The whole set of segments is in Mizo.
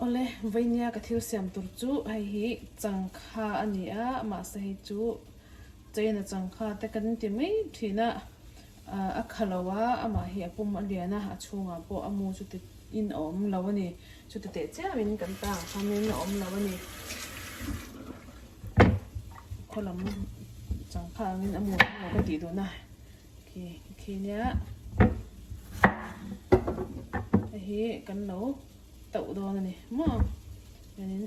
Awle, veinia ka thil siam tur chu hei hi changkha a ni a, mahse hei chu China changkha te kan ti mai thin a, a kha lo a, amah hi a pum a lian a, a chhungah pawh a mu chuti in a awm lo a ni, chuti teh chiam in kan tang khan in a awm lo a ni. Khaw lam changkha angin a mu a awm lo ka tih duhna khi khi nia hei hi kan lo tauh dawn a ni maw chuanin.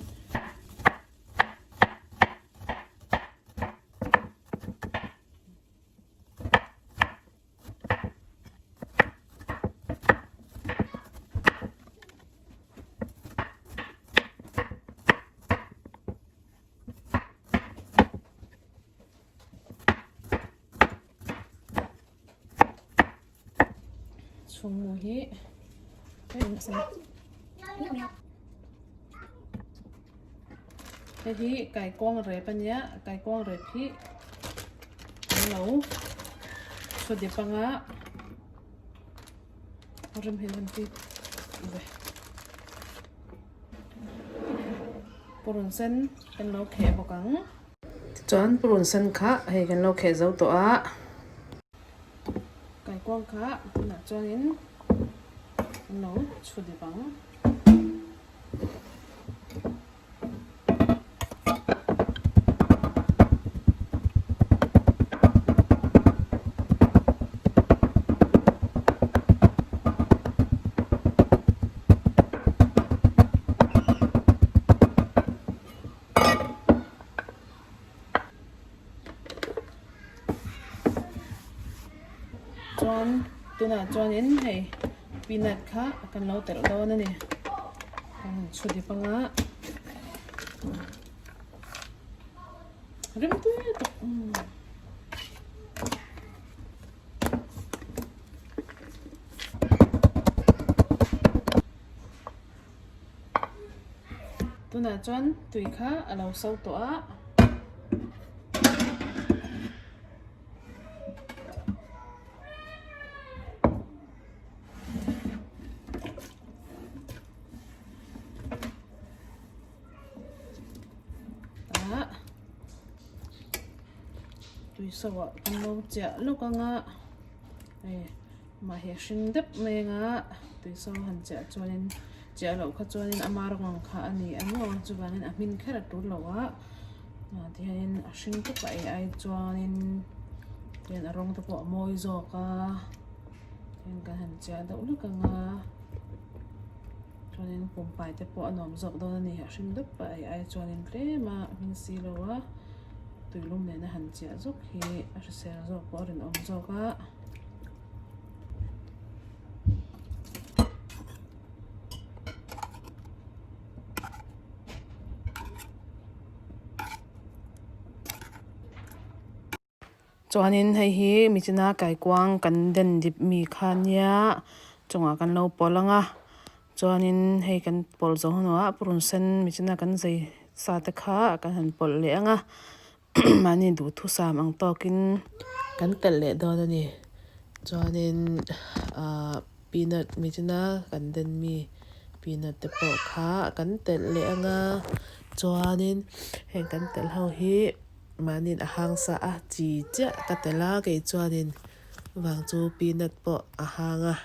Chhungmu hi hei hi kaikuang rep a nia kaikuang rep hi an lo chhu dip anga rem hi an ti ve purun sen kan lo kheh bawk ang. Tichuan purun sen kha hei kan lo kheh zo tawh a. Kaikuang kha tunah chuanin an lo chhu dip ang. Chuan tunah chuanin hei peanut kha kan lo telh dawn a ni kan han chhu dip anga rim tui tak. Tunah chuan tui kha a lo so tawh a. Tah tui so ah kan lo chiah lawk anga hei mah hi a hring deuh mai anga tui so han chiah chuanin chiah loh kha chuanin ama rawng ang kha a ni ang aw chuvangin a hmin kher a tul lo a ah tihianin a hring tawp a ei ai chuanin tihian a rawng te pawh a mawi zawk a tihian kan han chiah deuh lawk anga chuanin pumpai te pawh a nuam zawk dawn a ni a hring deuh pah ei ai chuanin tlem a hmin si lo a tuilum nena han chiah zawk hi a hrisel zawk pawh a rinawm zawk a. Chuanin hei hi michina kaikuang kan den dip mi kha nia chungah kan lo pawl ang a chuanin hei kan pawl zawh hnuah purun sen michina kan zei sa te kha kan han pawlh leh ang a mahni duhthusam ang tawkin kan telh leh dawn a ni chuanin ahh peanut michina kan den mi peanut te pawh kha kan telh leh ang a chuanin heng kan telh ho hi. Mahniin a hang sa a, chi chiah ka telh a, kei chuanin vang chu peanut pawh a hang a,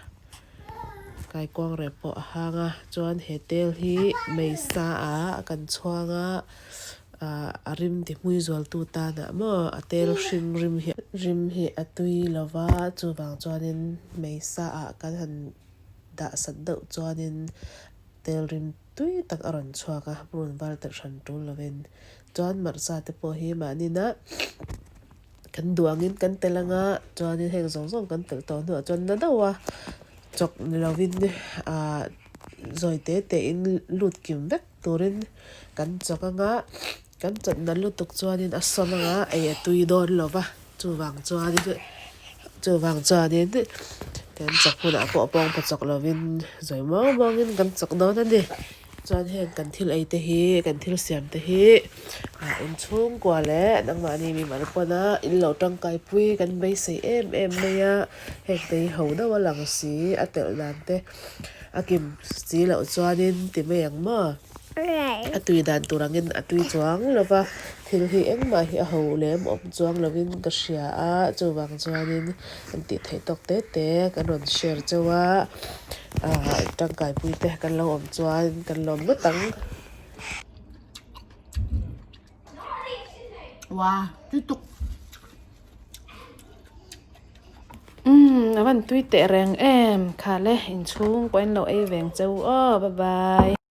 kaikuang rep pawh a hang a, chuan he tel hi mei sa ah kan chhuang a, ah a rim ti hmui zual tu tan ah maw a tel hring rim hi rim hi a tui lo va, chuvang chuanin mei sa ah kan han dah sat deuh chuanin tel rim tui tak a rawn chhuak a, purun var telh hran tul lovin Chuan hmarcha te pawh hi mahnina kan duh angin kan telh anga chuanin heng zawng zawng kan telh tawh hnuah chuan na deuh a chawk ni lovin ahh zawi te te in lut kim vek turin kan chawk anga kan chawt na lutuk chuanin a sawm anga ei a tui dawn lo va chuvang chuanin chuvang chuanin kan chawk hunah pawh pawng pa chawk lovin zawi muang muangin kan chawk dawn a ni. Chuan heng kan thil ei te hi kan thil siam te hi ah inchhungkua leh nangmahni mi mal pawn a in lo tangkai pui kan beisei em em mai a heng te hi ho deuh a lang si a telh dan te A kim si loh chuanin ti mai ang maw? A tui dan tur angin a tui chuang lo va, thil hi engmah hi a ho lem awm chuang lovin ka hria a, chuvang chuanin an tih theih tawk te te kan rawn share chauh a, ah tangkaipui te kan lo awm chuan kan lawm ngawt ang. Wow, tui tuk. Umm, a van tui teh reng em. Kha le, inchhung pawhin lo ei veng cheu aw. Bye bye.